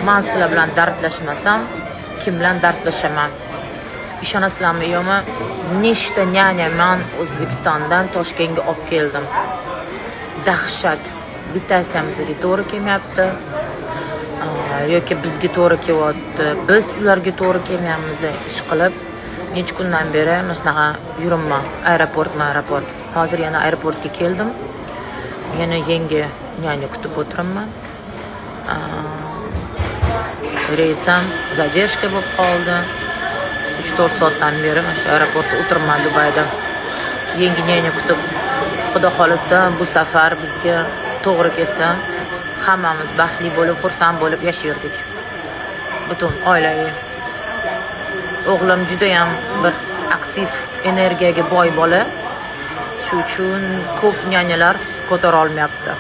Man sizlar bilan dardlashmasam, kim bilan dardlashaman? Ishonasizlarmi, yo'qmi, nechta няня man O'zbekistondan Toshkentga olib keldim. Dahshat, bittasi ham bizga to'g'ri kelmayapti yoki bizga to'g'ri kelyapti, biz ularga to'g'ri kelmayapmiz. Ish qilib, necha kundan beri mana shunaqa yuribman, aeroportma aeroport. Hozir yana aeroportga keldim, yana yangi няня kutib o'tiribman. Reysam задержка bo'lib qoldi. 3-4 soatdan beri mana shu aeroportda o'tiribman, Dubayda, yangi няня kutib. Xudo xohlasa, bu safar bizga to'g'ri kelsa, hammamiz baxtli bo'lib, xursand bo'lib yashardik, butun oilaviy. O'g'lim judayam bir aktiv, energiyaga boy bola, shu uchun ko'p няня lar ko'tara olmayapti.